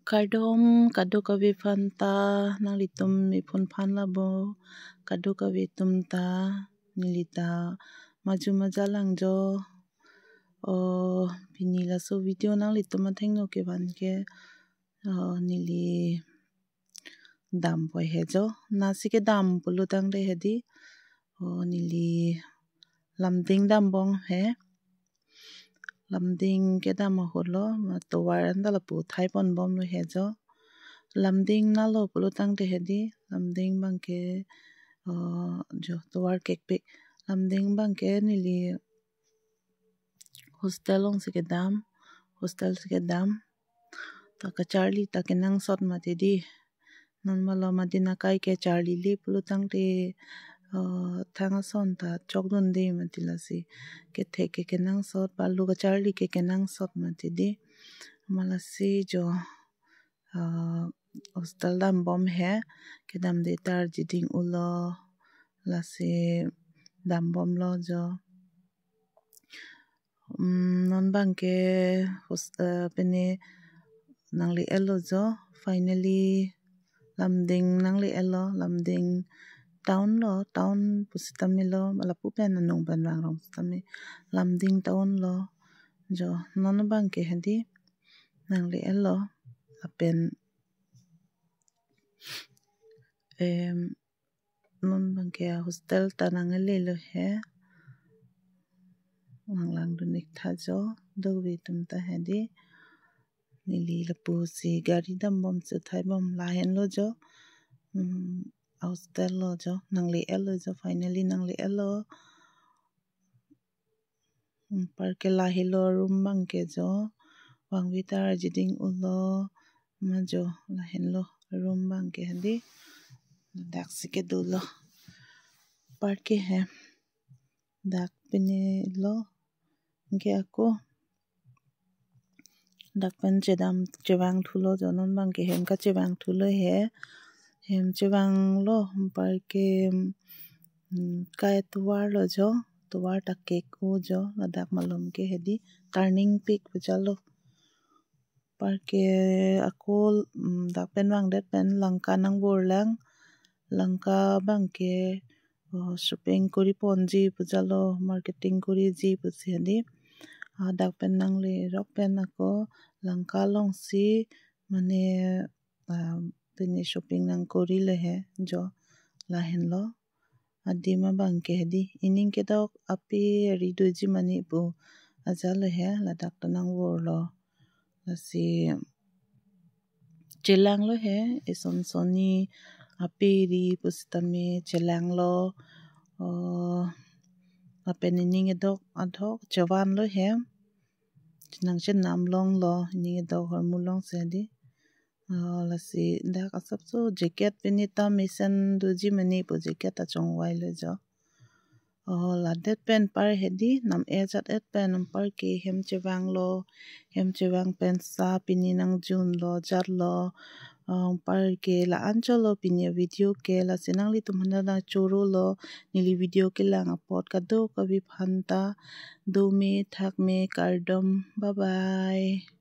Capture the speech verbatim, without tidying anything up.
Kardom kadokave aphan ta, nanglitum ephun aphan labo kadokave atum ta, neli ta maju maja lang jo. O, pini laso video nanglitum athengno kevan ke, o, neli dampo he jo. Nasi kedam pulo tangte hedi, o, neli Lumding dambom he. Lumding kedam ahut lo, ma tovar anta lapu thai ponbomlo he jo. Lumding nalo pulo tangte hedi, Lumding abangke, o, jo tovar kekpik. Lumding abangke neli hostel alongsi kedam, hostel si kedam. Ta kacharli ta kenangsot mati di. Non malom adin akai kacharlile pulo tangte, o, thang ason ta chokdunde mati lasi. Kethek ke kenangsot, balu kacharli ke kenangsot mati di. Malasi jo, o, hostel dambom he, kedamde ta arjiding ulo, lasi dambomlo jo. Mm, non abangke hos-, eh, pini nangle-etlo jo. Finally, Lumding nangle-etlo, Lumding town lo, town pusitame lo, lapu pen anung pen vangrong sitame Lumding town lo jo. Non abangke hedi nangle-etlo, lapen, em, non abangke ahostel ta nanglelo he. Nanglangdun ik tha jo, dove atum ta hedi. Neli lapusi gari dambom si thaibom lahenlo jo. Hmm, ahostel lo jo, nangle-etlo jo, finally nangle-etlo. Anparke lahelo room abangke jo. Vangve ta arjiding ulo, ma jo lahenlo room abangke hedi. Daksi kedo lo. Anparke he. Dak pini lo. Anke ako dak pen chedam chevang thulo jo, non abangke hem kachevang thulo he. Hem chevanglo, anparke, mm, kai tovar lo jo, tovar ta kek-o jo, ladak malom ke hedi turning pik pu jalo. Anparke ako, mm, dak pen vangdet pen Lanka nangvor lang, Lanka abangke, o, shopping kori ponji pu jalo, marketing koriji pusi hedi. Ah, dak pen nangle rok pen ako Lanka alongsi mane, ah, pini shopping nangkorilo he jo, lahenlo. Adim abangke hedi, ining kedok ape ri doji mane pu ajalo he, ladak ta nangvorlo. Lasi chelanglo he, eson sonni ape ri pusitame chelanglo. O, lapen ining kedok adhok chevanlo he. Nangchenam longlo, ining kedok ahormu alongsi hedi. O, lasi dak asapso jacket pini ta mesen doji mane pu jacket ta chongvailo jo. O, ladet pen anpar hedi, nam-e jat-et pen anparke hem chevanglo, hem chevang pen sa pini nangjunlo, jatlo. O, anparke la-an cholo pini video ke, lasi nanglitum aphan ta chorolo, neli video kelang apot kadokave aphan ta, dome thakme kardom, bye bye.